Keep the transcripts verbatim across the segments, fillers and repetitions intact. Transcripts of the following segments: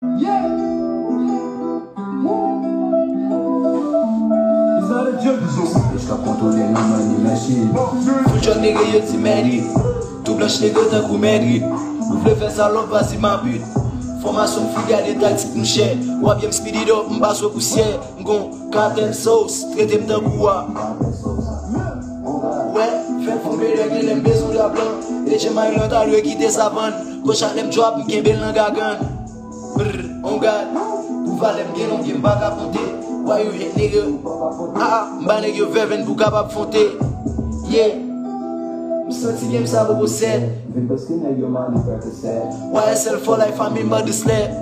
Yeah. Woo. It's not a joke. Sa pèch k ap kontwole nan money machine. Fout jòt nèg yo di mèdi. Tou blanch nèg yo tankou mèdi. Ou vle fè sa lòp, vas-y ma pute. Fòmasyon m fou, gade taktik mouchè. W ap ye m speed it up, m pase w pousyè. M gon katèl sauce, trete m tankou wa. Wè, fè fon bedè gen lè m bezwen dwa blan. H M I lan ta dwe kite savann. Ko chak lè m drop, m kenbe l nan gagann. Brr, on gad, pou valè m gen non gen m pa ka konte. Why you hate nigga? Ah, ah, m ba nèg yo vèvenn pou kapab fonte. Yeah. M santi byen m sa poko sèt. Vin paske nèg yo mande Percocet. Y S L for life, I mean by the sled.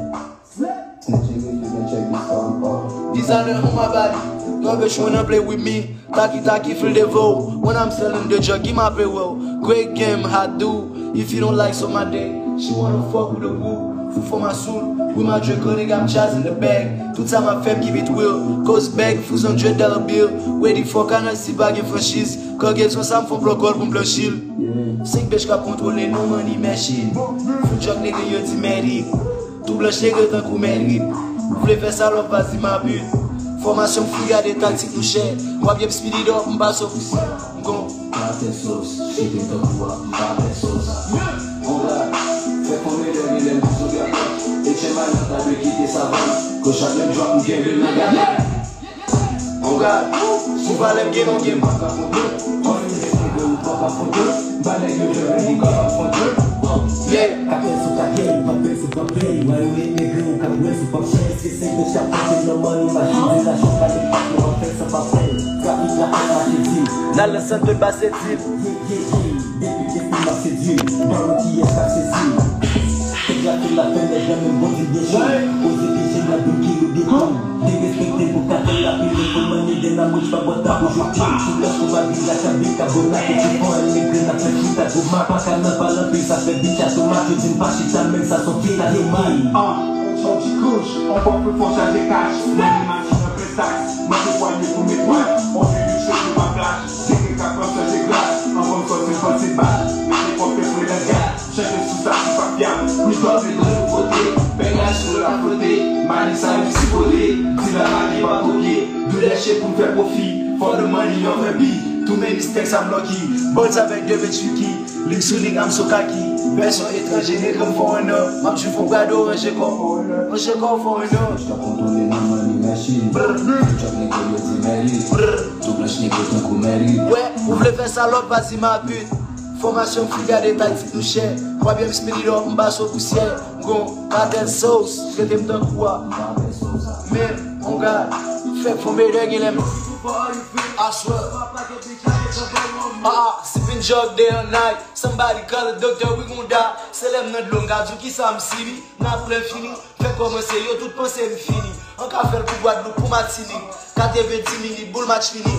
Snitching if you can check this song, oh. Designer on my body. Garbage wanna play with me. Taki taki feel the vow. When I'm selling the drug, give my payroll. Great game, I do. If you don't like some my day, she wanna fuck with the woo. Food for my soul. With my drink, honey, got chaz in the bag. Tout sa m ap fè m keep it real. Cause bag, fous an dread dollar bill. Ready for kana si pa gen franchiz. Kan gen son sa m fon blòkòl pou m blanchi l. Senk bèch k ap kontwole nou money machine. Fout jòk nèg yo di mèdi. Tou blanch nèg yo tankou mèdi. Ou vle fè sa lòp, vas-y ma pute. Fòmasyon m fou, gade taktik mouchè. W ap ye m speed it up, m pase w pou sè. M gon. Katèl sauce, chete tankou wa, m pa pè sauce. On gad, fè fon medè gen lè m sou gad. H M I lan ta dwe kite savann. Ko chak lè m drop, m kenbe l nan gad. On gad, si w pa lè m gen non gen m pa ka konte. Anfin de nèg ou pa ka konte. Ba nèg yo jere ou ka pa konte. Yeah. Ka pè sou ka pè, pa pè sou pa pè. Wè yo ret nèg ou ka pè sou pa pè. Se senk de chak kote nan mani machin de la chak ane pa pou an fè sa pa pè. Trafik la fè mache di. Nan le sant de base di. Yeah, yeah, yeah. Depi ke fin m ap sedui, baro kiyès k ap sezi. Te gate lapèn nèg la menm Bondye byen cho. Koze ke jen la boul ki yo detou. Derespekte pou katèl la pile pou manye de nan mouch pa bòt ap oujouti. Sou lè pou mabi la kabe kabona ke ti fon ale grenn ap fè chita gwo ma pa ka nan pale anpil sa fè bitch a tomat yo di m pa chita menm sa son pita de may. Ah, on ti kouch, on pòp pou fò chaje kach. Mwen imajine anpil taks, mwen se pwanye pou met waj, on vye luxe pou ma plaj. Cheke ka pran chanje glas, anvan m sòti m pran ti bal. Mete pòp e pre nan gaz, chanje sou sa ki pa fyab. Mi dòmi nan yon kote, bègay sou la flote. Mani sa yon ti kole, di la mani pa koke. Doulè che pou m fè pwofi, for the money of a B. Tou men mistèk sa m lòki, bòz avèk de bèt chiki. Lik sou lik, I'm so kaki. Vèsyon etranje, nèg m fò an an. M ap jwi fon Prado, ranje kò. Ranje kò, fò an an. J t ap kontwole nan money machine. Brr. J t ap nèg yo di mèdi. Brr. Tou blanch nèg yo tankou mèdi. Wè, ou vle fè sa lòp, vas-y ma pute. Fòmasyon m fou, gade taktik mouchè. W ap ye m speed it up, m pase w pousyè. M gon katèl sauce, trete m tankou wa. Men, on gad, fèk fon medè gen lè m. Aswè. Ah, ah, sipping jug day and night. Somebody call a doctor, we gon die. Se lè m nan dlo, m ka di w kisa m sibi. N ap lè fini, fè kòmanse, yo tout panse m fini. An ka fè l pou Gwadloup, pou Matinik. Katrevenndis minit, boul match fini.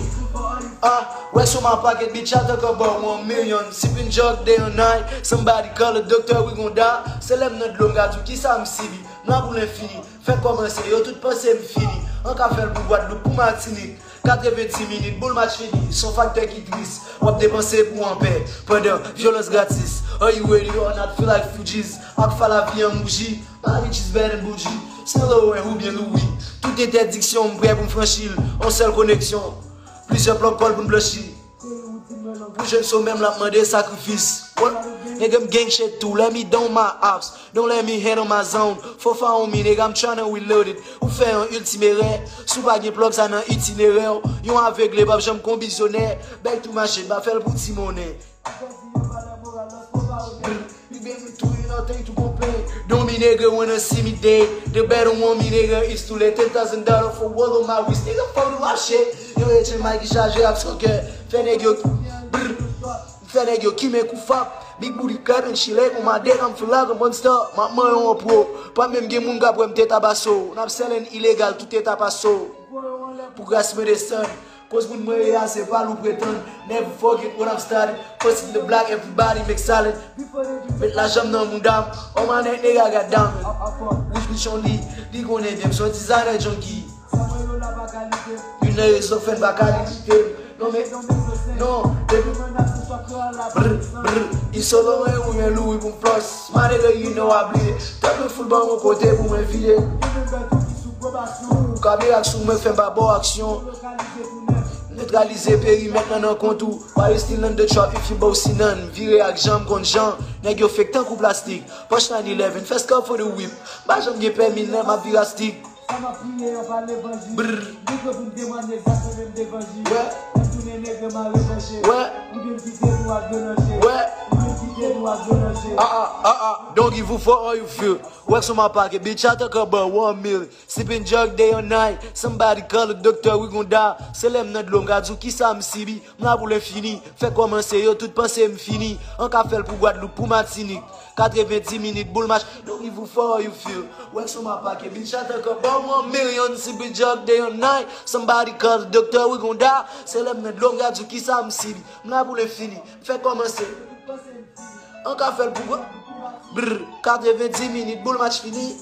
Ah, wè sou ma pocket, bitch, I talk about one million. Sipping jug day and night. Somebody call a doctor, we gon die. Se lè m nan dlo, m ka di w kisa m sibi. N ap lè fini, fè kòmanse, yo tout panse m fini. An ka fè l pou Gwadloup, pou Matinik. Katrevenndis minit, boul match fini, son faktè ki tris. W ap depanse pou anpè, pandan vyolans gratis. Are you ready or not? Feel like Fugees. Ak fa lavi an mouji. My bitch is bad and bougie. Se Loren oubyen Louis. Tout entèdiksyon, m prè pou m franchi l. On sèl koneksyon. Plizyè plòk kòl pou n blanchi. Pou jwenn somè m, l ap mande sakrifis. What? Nigga, m gang shit too. Let me down my ops. Don't let me handle my zone. Fo fa on me, nigga, I'm tryna reload it. Ou fè yon iltim erè. Si w pa gen plòk sa nan itinerè w. Yon avegle p ap janm konbizyonè. Back to my shit, m pa fè l pou ti monnen. Brr, you been through nothing to complain. Don't me nigga wanna see me dead. The better one me nigga is too late. Ten thousand dollar for all of my wish. Nigga, fuck the rap shit. Yo, H M I ki chaje ap sòkè. Fè nèg yo, brr. Fè nèg yo kimen kou fap. Big booty clapping, she like on my dick, I'm feel like a monster. M ap manyen yon pro. Pa menm gen moun k ap wè m te tabaso. N ap sèlen ilegal tout eta paso. Pou gras mwen desann. Koz moun mwen ye a se pa l ou pretann. Never forget what I'm started. Posted the block, everybody make silent. Met lajan m nan mouda m. On my neck, nigga got diamond. Rich bitch on li, li konnen byen m se yon designer junkie. Youn nan rezon fè n pa ka limite m. Non, men, non, depi brr, brr, Yves Saint Laurent oubyen Louis pou m flòs. Malere, you know I bleed it. Tanpri foul ban mwen kote pou mwen vide. Kamera sou mwen, fè m pa ba w aksyon. Netralize perimèt lan nan kont ou. Why you still in the trap if you bossy none? Vire ak janm konn jan. Nèg yo fake tankou plastik. Poch nine eleven, fè score for the whip. M pa janm gen pèmi nan m ap vire astik. Sa m ap priye an pa levanjil. Brr. Mwen prè pou m temwanye zak mwen menm devan jij. Wè. M tounen nèg m a revanche. Wè. Oubyen m kite nou ak dlo nan je. Wè. Oubyen m kite nou ak dlo nan je. Ah, ah, ah, ah. Don't give a fuck how you feel. Wax on my pocket, bitch, I talk about one million. Sipping drug day and night. Somebody call a doctor, we gon die. Se lè m nan dlo, m ka di w kisa m sibi. M la pou lenfini. Fè kòmanse, yo tout panse m fini. An ka fè l pou Gwadloup, pou Matinik. Katrevenndis minit, boul match. Don't give a fuck how you feel. Wax on my pocket, bitch, I talk about one million. Sipping drug day and night. Somebody call the doctor, we gon die. Se lè m nan dlo, m ka di w kisa m sibi. M la pou lenfini. Fè kòmanse. An ka fè l pou Gwa-, brr, katrevenndis minit, boul match fini.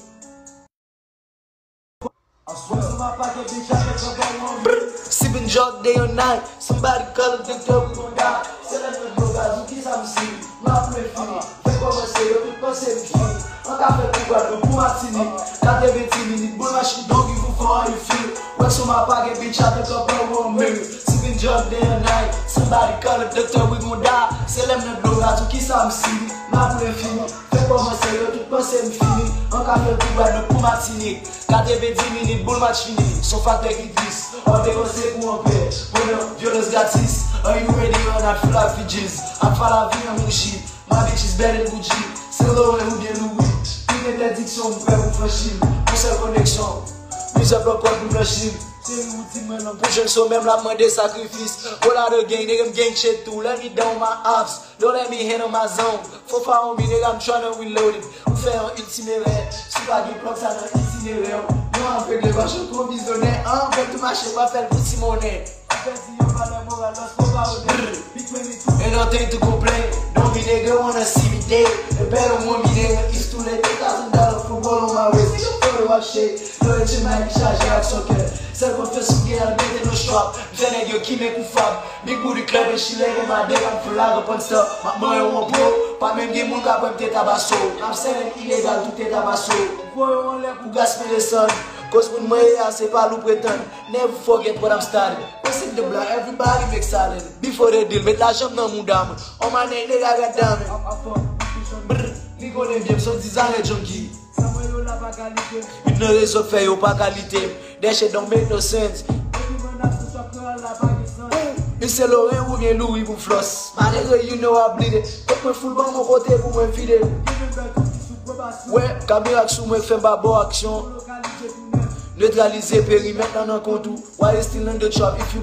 Brr, sipping drug day and night. Somebody call a doctor, we gon die. Se lè mwen dlo gaz ou kisa m sibi. M ap lenfini. Fè kòmanse, yo tout panse m fini. An ka fè l pou Gwadloup, pou Matinik. Katrevenndis minit, boul match, don't give a fuck how you feel. Wax on my pocket, bitch, I talk about one million. Sipping drug day and night. Somebody call a doctor, we gon die. Se lè m nan dlo gaz ou kisa m sibi. M ap lenfini. Fè kòmanse, yo tout panse m fini. An ka fè l pou Gwadloup, pou Matinik. Katrevenndis minit, boul match fini. Son faktè ki tris. An depanse pou anpè. Pandan vyolans gratis. Are you ready or not? Fè la Fidjiz. Ap fè lavi an mouchi. My bitch is better than Gucci. Saint Laurent oubyen Louis. Tout entèdiksyon, m prè pou franchi l. Yon sèl koneksyon. Plizyè blòk kòd pou blanchi l. Se yon woutin mwen long. Pou jwenn somè m, l ap mande sakrifis. Whole lot of gang, nigga, m gang shit too. Let me down my ops. Don't let me handle my zone. Four five on me, nigga, I'm tryna reload it. Ou fè yon itinerè. Si w pa gen plòk sa nan itinerè w. Non, ap regle pa jan konvizyonè. An, fè tou mache, pa fè l pou ti monnen. Ou pèdi yon valè moral, lòs pou pa onè. Between the two. Ain't nothing to complain. Don't be nigga wanna see me dead. The better one be nigga, it's too late. Two thousand dollar football on my wrist. Nigga, photo I shake. Lòyalty Mike chaje ak soccer. Sèl konfyans m gen al mete nan strap. M fè nèg yo kimen kou fab. Big booty club e chile gen made. M ap fè lagan pon stop. M ap manyen yon bro. Pa menm gen moun k ap wè m te tabaso. M ap sènen ilegal tout te tabaso. Voye w anlè pou gaspiye san. Koz moun mwen ye a se pa lou pretann. Never forget what I'm starting. Pass it the block, everybody make silent. Before the deal, met lajan m nan mouda mwen. On my name, nigga, I got diamond. Brr, li konnen byen, m son designer junkie. Sa mwen yo la pa kalite. Youn nan rezon k fè yo pa kalite m. That shit don't make no sense. Depi mandat sou sòt kreyòl la pa gen sans. Yves Saint Laurent oubyen Louis pou flòs. Malere, you know I bleed it. Kòk mwen foul ban mwen kote pou mwen vide. Giving back to sou probasyon. Wè, kamera k sou mwen k fè m pa ba w aksyon. Lokalize pou nèf. Netralize perimèt lan nan kont ou. Why you still in the trap if you